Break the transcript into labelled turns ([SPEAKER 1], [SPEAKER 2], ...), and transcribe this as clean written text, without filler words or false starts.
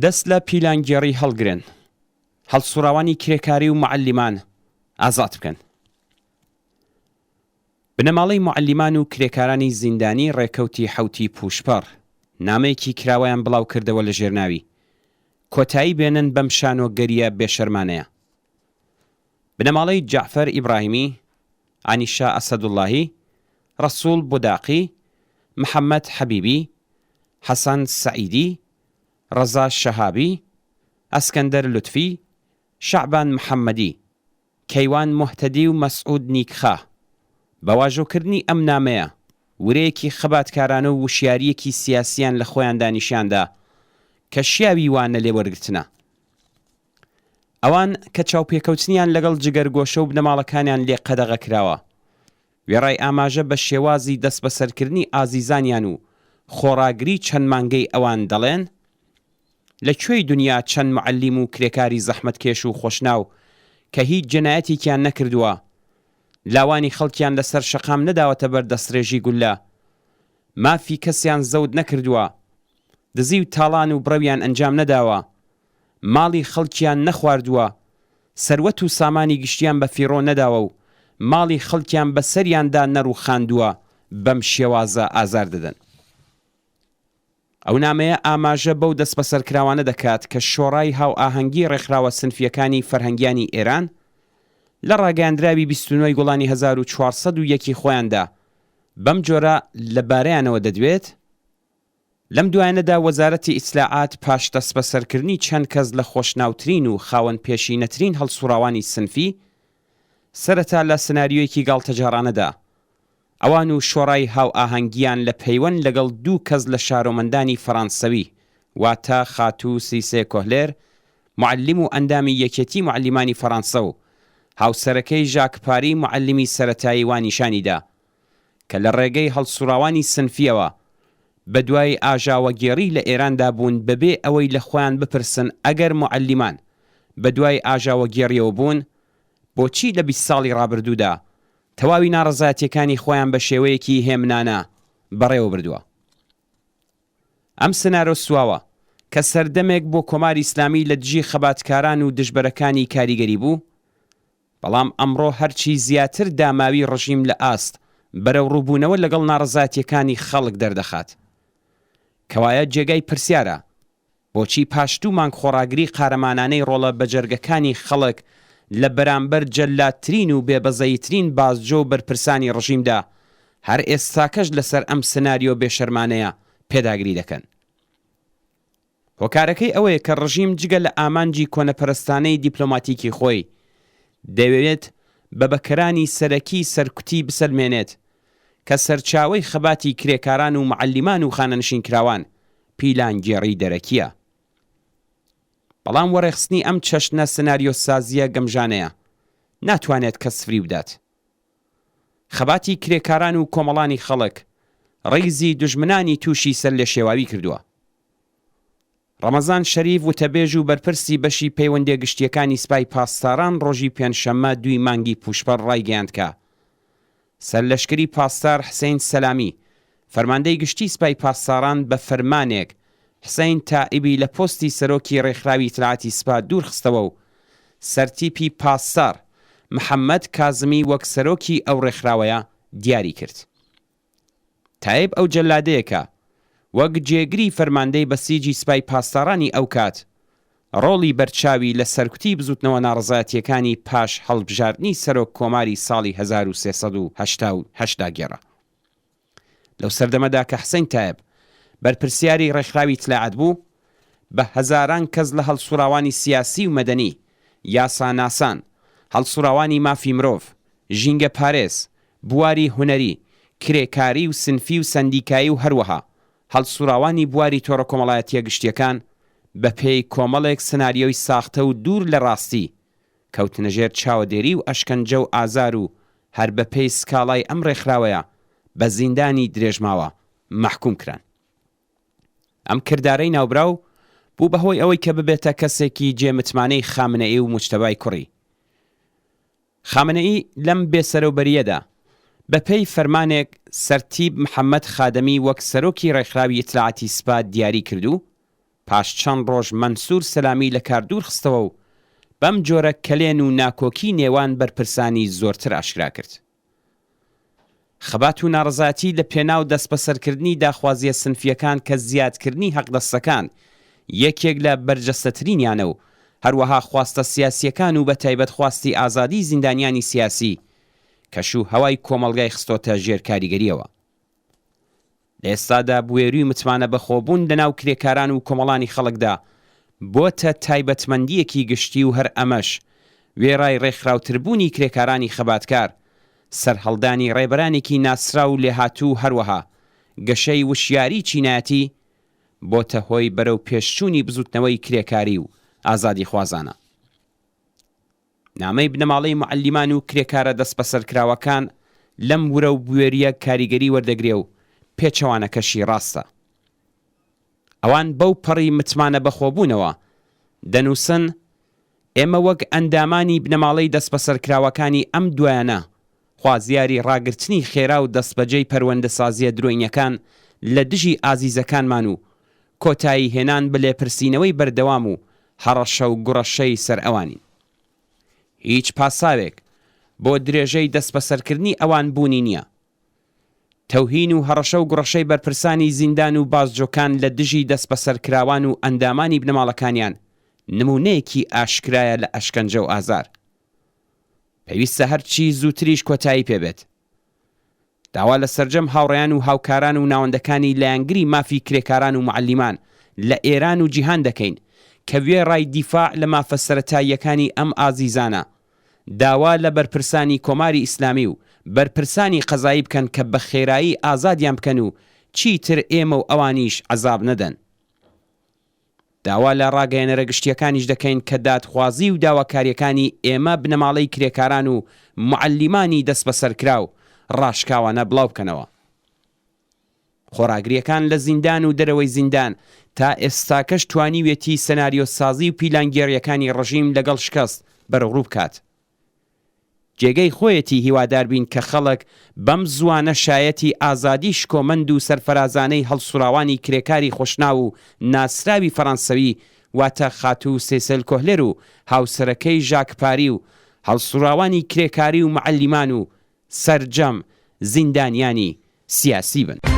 [SPEAKER 1] دەست لە پیلانگێڕی هەڵگرن، هەڵسوڕاوانی کرێکاری و موعەلیمان ئازاد بکەن. بنەماڵەی موعەلیمان و کرێکارانی زیندانی ڕێکەوتی حەوتی پووشپەڕ، نامەیەکی کراوەیان بڵاو کردەوە لە ژێر ناوی، کۆتایی بێنن بەم شانۆگەرییە بێشەرمانەیە. بنەماڵەی جەعفەر ئیبراهیمی، عەنیشا ئەسەدوڵڵاهی، ڕەسووڵ بوداقی، محەممەد حەبیبی، حەسەن سەعیدی، ڕەزا شەهابی، ئەسکەندەر لوتفی، شەعبان محەممەدی، کەیوان موهتەدی و مەسعود نیکخا بە واژۆکردنی ئەم نامەیە، ورەیەکی خەباتکارانە و وشیارییەکی سیاسییان لە خۆیاندا نیشان دا کە شیاوی وانە لێوەرگرتنە. ئەوان کە چاوپێکەوتنیان لەگەڵ جگەرگۆشە و بنەماڵەکانیان لێ قەدەغە کراوە، وێڕای ئاماژە بە شێوازی دەستبەسەرکردنی ئازیزانیان و خۆڕاگری چەند مانگەی ئەوان دەڵێن، لە کوێی دونیا چەند موعەلیم و کرێکاری زەحمەتکێش و خۆشناو کە هیچ جەنایەتێکیان نەکردووە، لاوانی خەڵکیان لە سەر شەقام نەداوەتە بەر دەستڕێژی گوللە، مافی کەسیان زەوت نەکردووە، دزی و تاڵان و بڕەویان ئەنجام نەداوە، ماڵی خەڵکیان نەخواردووە، سەروەت و سامانی گشتیان بە فیڕۆ نەداوە و ماڵی خەڵکیان بە سەریاندا نەڕووخاندووە، بەم شێوازە ئازار دەدەن. ئەو نامەیە ئاماژە بەو دەستبەسەرکراوانە دەکات کە شۆڕای هاوئاهەنگی ڕێکخراوە سنفییەکانی فەرهەنگیانی ئێران لە ڕاگەیاندراوی 29 ی گوڵانی 1401 ی خۆیاندا بەم جۆرە لە بارەیانەوە دەدوێت، لەم دوایانەدا وەزارەتی ئیتلاعات پاش دەستبەسەرکردنی چەند کەس لە خۆشناوترین و خاوەن پێشینەترین هەڵسوڕاوانی سنفی، سەرەتا لە سناریۆیەکی گاڵتەجاڕانەدا ئەوان و شۆڕای هاوئاهەنگییان لە پەیوەند لەگەڵ دوو کەس لە شارۆمەندانی فەڕانسەوی واتە خاتوو سیسێ کۆهلێر موعەلیم و ئەندامی یەکێتی موعەلیمانی فەڕانسە و هاوسەرەکەی ژاک پاری موعەلیمی سەرەتایی وا نیشانی دا کە لە ڕێگەی هەڵسوڕاوانی سنفییەوە بە دوای ئاژاوەگێڕی لە ئێراندا بوون بەبێ ئەوەی لە خۆیان بپرسن ئەگەر موعەلیمان بە دوای ئاژاوەگێڕییەوە بوون بۆچی لە 20 ساڵی ڕابردوودا تەواوی ناڕەزایەتییەکانی خۆیان بە شێوەیەکی هێمنانە بەڕێوە بردووە. ئەم سنارۆ سواوە کە سەردەمێک بۆ کۆماری ئیسلامی لە دژی خەباتکاران و دژبەرەکانی کاریگەری بوو، بەڵام ئەمڕۆ هەرچی زیاتر داماوی ڕژیم لە ئاست بەرەوڕووبوونەوە لەگەڵ ناڕەزایەتییەکانی خەڵک دەردەخات. کەوایە جێگای پرسیارە بۆچی پاش دوو مانگ خۆڕاگری قارەمانانەی ڕۆڵە بەجەرگەکانی خەڵک لە بەرامبەر جەللادترین و بێبەزەییترین بازجۆ و بەرپرسانی ڕژیمدا هەر ئێستاکەش لەسەر ئەم سناریۆ بێشەرمانەیە پێداگری دەکەن؟ هۆکارەکەی ئەوەیە کە ڕژیم جگە لە ئامانجی کۆنەپەرستانەی دیپلۆماتیکی خۆی، دەیەوێت بە بەکەرانی سەرەکی سەرکوتی بسەلمێنێت کە سەرچاوەی خەباتی کرێکاران و معەلیمان و خانەنشینکراوان پیلانگێڕی دەرەکییە. بەڵام وەڕێخستنی ئەم چەشنە سناریۆسازییە گەمژانەیە ناتوانێت کەس فریو بدات. خەباتی کرێکاران و کۆمەڵانی خەڵک ڕیزی دوژمنانی تووشی سەرلێشێواوی کردووە. ڕەمەزان شەریف وتەبێژ و بەرپرسی بەشی پەیوەندیە گشتیەکانی سپای پاسداران ڕۆژی پێنجشەممە دووی مانگی پووشپەڕ ڕایگەیاند کە سەرلەشکری پاسدار حسین سەلامی فەرماندەی گشتی سپای پاسداران بە فەرمانێک حسین تائیبی لە پۆستی سەرۆکی ڕێکخراوی ئیتلاعاتی سپا دوور خستەوە و سەرتیپی پاسدار محەممەد کازمی وەک سەرۆکی ئەو ڕێکخراوەیە دیاری کرد. تایب ئەو جەلادەیە کە وەک جێگری فەرماندەی بەسیجی سپای پاسدارانی ئەو کات ڕۆڵی بەرچاوی لە سەرکوتی بزوتنەوە ناڕەزایەتییەکانی پاش هەڵبژاردنی سەرۆک کۆماری ساڵی 1388 دا گێڕا. لەو سەردەمەدا کە حسین تایب بەرپرسیاری ڕێکخراوی ئیتلاعات بوو، بە هەزاران کەس لە هەڵسوڕاوانی سیاسی و مەدەنی، یاساناسان، هەڵسوڕاوانی مافی مرۆڤ، ژینگەپارێز، بواری هونەری، کرێکاری و سنفی و سەندیکایی و هەروەها هەڵسوڕاوانی بواری تۆڕە کۆمەڵایەتییە گشتییەکان بە پێی کۆمەڵێک سناریۆی ساختە و دوور لە ڕاستی کەوتنە ژێر چاوەدێری و ئەشکەنجە و ئازار و هەر بە پێی سکاڵای ئەم ڕێکخراوەیە بە زیندانی درێژماوە مەحکوم کران. ئەم کردارەی ناوبراو بوو بە هۆی ئەوەی کە ببێتە کەسێکی جێ متمانەی خامنەئی و موجتەبای کوڕی. خامنەئی لەم بێسەرەوبەرییەدا، بە پێی فەرمانێک سەرتیپ محەمەد خادەمی وەک سەرۆکی ڕێکخراوی ئیتلاعاتی سپا دیاری کرد و. پاش چەند ڕۆژ مەنسوور سەلامی لە کار دوور خستەوە و بەم جۆرە کەلێن و ناکۆکی نێوان بەرپرسانی زۆرتر ئاشکرا کرد. خەبات و ناڕەزایەتی لە پێناو دەستبەسەرکردنی داخوازییە سنفییەکان کە زیادکردنی حەقدەستەکان یەکێک لە بەرجەستەترینیانە و هەروەها خواستە سیاسییەکان و بەتایبەت خواستی ئازادیی زیندانیانی سیاسی کەش و هەوای کۆمەڵگای خستۆتە ژێر کاریگەرییەوە. لە ئێستادا بوێری و متمانە بەخۆبوون لەناو کرێکاران و کۆمەڵانی خەڵکدا بۆتە تایبەتمەندییەکی گشتی و هەر ئەمەش وێڕای ڕێکخراوتربوونی کرێکارانی خەباتکار، سەرهەڵدانی ڕێبەرانێکی ناسراو و لێهاتوو و هەروەها گەشەی وشیاریی چینایەتی بۆتە هۆی بەرەو پێشچوونی بزووتنەوەی کرێکاری و ئازادیخوازانە. نامەی بنەماڵەی موعەلیمان و کرێکارە دەستبەسەرکراوەکان لەم ورە و بوێرییە کاریگەری وەردەگرێ و پێچەوانەکەشی ڕاستە. ئەوان بەو پەڕی متمانە بەخۆبوونەوە دەنووسن، ئێمە وەک ئەندامانی بنەماڵەی دەستبەسەرکراوەکانی ئەم دوایانە خوازیاری ڕاگرتنی خێرا و دەستبەجێی پەروەندەسازییە درۆینەکان لە دژی ئازیزەکانمان و کۆتایی هێنان بە لێپرسینەوەی بەردەوام و هەڕەشە و گوڕەشەی سەر ئەوانین. هیچ پاساوێک بۆ درێژەی دەستبەسەرکردنی ئەوان بوونی نییە. تەوهین و هەڕەشە و گوڕەشەی بەرپرسانی زیندان و بازجۆکان لە دژی دەستبەسەرکراوان و ئەندامانی بنەماڵەکانیان نموونەیەکی ئاشکرایە لە ئەشکەنجە و ئازار. پێویستە هەرچی زووتریش کۆتایی پێ بێت. داوا لە سەرجەم هاوڕێیان و هاوکاران و ناوەندەکانی لایەنگری مافی کرێکاران و موعەلیمان لە ئێران و جیهان دەکەین کە وێڕای دیفاع لە مافە سەرەتاییەکانی ئەم ئازیزانە داوا لە بەرپرسانی کۆماری ئیسلامی و بەرپرسانی قەزایی بکەن کە بە خێرایی ئازادیان بکەن و چیتر ئێمە و ئەوانیش عەزاب نەدەن. داوا لە ڕاگەیەنەرە گشتییەکانیش دەکەین کە دادخوازی و داواکارییەکانی ئێمە بنەماڵەی کرێکاران و موعەلیمانی دەستبەسەرکراو ڕاشکاوانە بڵاو بکەنەوە. خۆڕاگرییەکان لە زیندان و دەرەوەی زیندان تا ئێستاکەش توانیویەتی سناریۆسازی و پیلانگێڕییەکانی ڕژیم لەگەڵ شکەست بەرەوڕوو بکات. جێگەی خۆیەتی هیوادار بین کە خەڵک بەم زووانە شایەتی ئازادی شکۆمەند و سەرفەرازانەی هەڵسوڕاوانی کرێکاری خۆشناو و ناسراوی فەرانسەوی واتە خاتوو سێسێل کۆهلێر و هاوسەرەکەی ژاک پاری و هەڵسوڕاوانی کرێکاری و معەلیمان و سەرجەم زیندانیانی سیاسی بن.